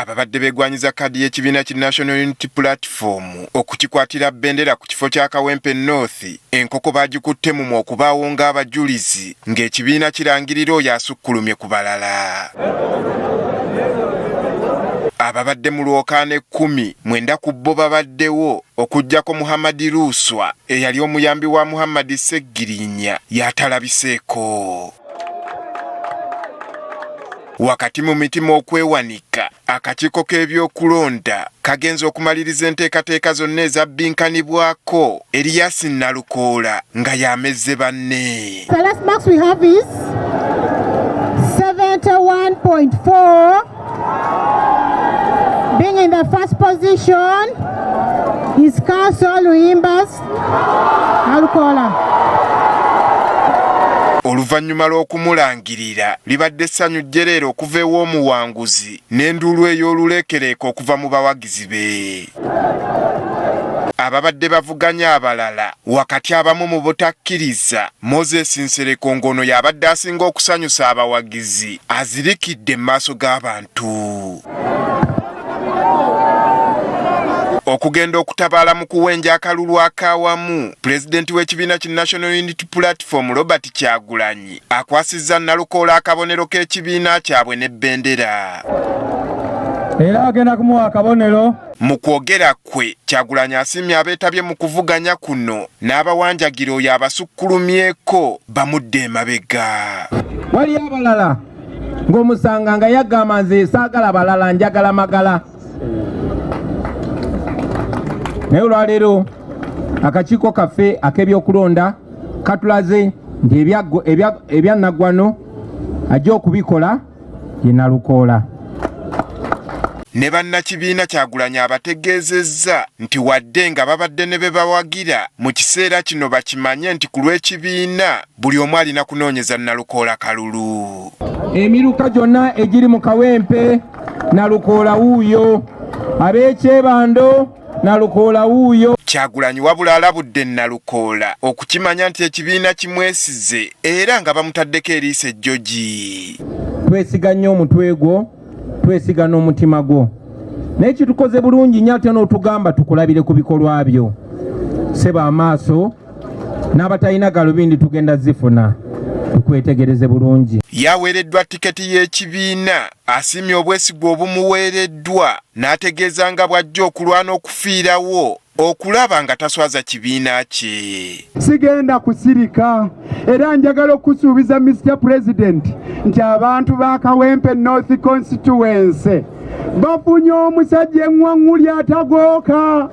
Ababadde beegwanyiza kkaadi y'ekibiina ki National Unity Platform okukikwatira bendera ku kifo kya Kawempe North, enkoko baagikutte mumwa okubaawo ng'abajulizi ng'ekibiina kirangirira oyo asukkulumye ku balala. Ababadde mu lwokaano 19 ku bo babaddewo okuggyako Muhammad Luswa eyali omuyambi wa Muhammad Ssegirinya y'atalabiseeko. Wakati mu mitima okwewanika, akakiiko k'ebyokulonda kagenze okumaliriza enteekateeka zonna ezabbinkanibwako Erias Nalukoola nga y'amezze banne. The last marks we have is 71.4. Being in the first position is Council Luyimbas Nalukoola. Oluvannyuma lw'okumulangirira, libadde ssanyu jjereere okuva ew'omuwanguzi n'enduulu ey'oluleekereeke okuva mu bawagizi be. Ababadde bavuganya abalala wakati abamu mu butakkiriza, Moses Nsereko ng'ono y'abadde asinga okusanyusa abawagizi azirikidde mu maaso g'abantu. Okugenda okutabaala mu kuwenja akalulu ak'awamu, pulezidenti w'ekibiina ki National Unity Platform Robert Kyagulanyi akwasizza Nalukoola akabonero k'ekibiina kyabwe ne bendera. Era agenda kumuwa akabonero. Mu kwogera kwe, Kyagulanyi asiimye abeetabye mu kuvuganya kuno n'abawanjagira oyo abasukkulumyeko bamudde emabega. Waliyo abalala ng'omusanga nga yagamba nze saagala balala njagala magala, naye olwaleero akakiiko kaffe ak'ebyokulonda katulaze nti ebya Naggwano ajja okubikola ye Nalukoola. Ne bannakibiina Kyagulanyi abategeezezza nti wadde nga babadde ne be bawagira mu kiseera kino bakimanye nti ku lw'ekibiina buli omu alina kunoonyeza Nalukoola kalulu. Emiruka gyonna egiri mu Kawempe Nalukoola wuuyo, ab'ekyebando Nalukoola wuuyo. Kyagulanyi wabula alabudde Nalukoola okukimanya nti ekibiina kimwesize era nga bamutaddeko eriiso ejjogi. Twesiga nnyo omutwe gwo, twesiga n'omutima gwo, naye kitukoze bulungi nnyo ate n'otugamba tukulabire ku bikolwa byo. Seba amaaso n'abatalina galubindi tugenda zifuna, tukwetegereze bulungi. Yaweereddwa tiketi y'ekibiina, asiimye obwesigwa obumuweereddwa n'ategeeza nga bw'ajja okulwana okufiirawo okulaba nga taswaza kibiina kye. Sigenda kusirika era njagala okusuubiza Mr. President nti abantu ba Kawempe North Constituency bafunye omusajja eŋŋwaŋŋuli atagooka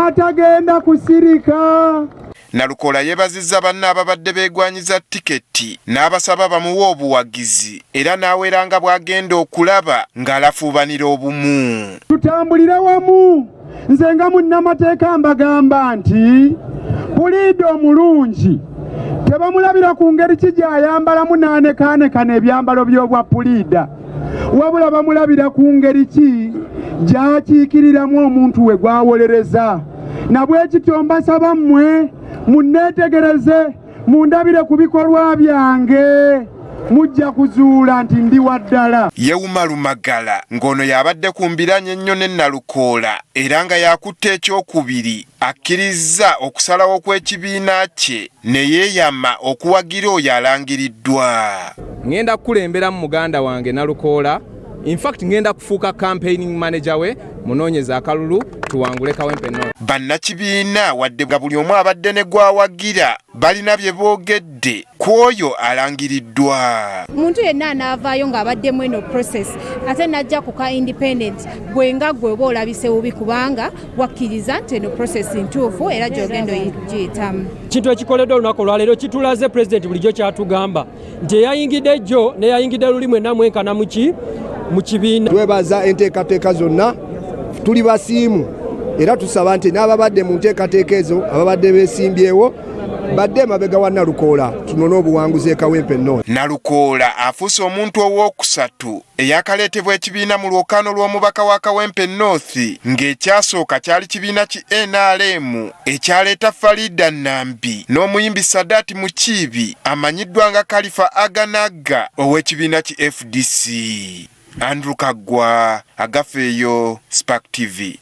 atagenda kusirika. Nalukoola yeebazizza banne ababadde beegwanyiza tiketi n'abasaba bamuwe obuwagizi era n'awera nga bw'agenda okulaba ng'alafuubanira obumu. Tutambulire wamu. Nze nga munnamateeka mbagamba nti puliida omulungi tebamulabira ku ngeri ki gy'ayambalamu n'anekaanekana ebyambalo by'obwa puliida, wabula bamulabira ku ngeri ki gy'akiikiriramu omuntu we gw'awolereza. Na bwe kityo mbasaba mmwe munneetegereze, mundabire ku bikolwa byange, mujja kuzuula nti ndi wa ddala. Ye Umaru Magala ng'ono y'abadde ku mbiranye ennyo ne Nalukoola era nga y'akutte ekyokubiri, akkirizza okusalawo kw'ekibiina kye ne yeeyama okuwagira oyo alangiriddwa. Ngenda kukulemberamu muganda wange Nalukoola. In fact ngenda kufuuka campaigning manager we, munoonyeze akalulu tuwangule Kawempe North. Bannakibiina wadde nga buli omu abadde ne gw'awagira balina bye boogedde ku oyo alangiriddwa. Omuntu yenna anaavaayo ng'abaddemu eno process ate n'ajja ku ka independent, gwe nga gwe oba olabise bubi kubanga wakkiriza nti eno process ntuufu era gy'ogenda ogiyitamu. Kintu ekikoleddwa olunaku olwaleero kitulaze pulezidenti bulijjo kyatugamba nti eyayingidde jjo n'eyayingidde luli mwenna mwenkana muki mu kibiina. Twebaza enteekateeka zonna, tuli basiimu era tusaba nti n'ababadde mu nteekateeka ezo ababadde beesimbyewo badde emabega wa Nalukoola tunone obuwanguzi e Kawempe North. Nalukoola afuuse omuntu owookusatu eyakaleetebwa ekibiina mu lwokaano lw'omubaka wa Kawempe North ng'ekyasooka kyali kibiina ki NRM ekyaleeta Farida Nambi n'omuyimbi Sadat Mukiibi amanyiddwa nga Khalifa Aganaga ow'ekibiina ki FDC. Andrew Kaggwa, Agafeeyo, Spark TV.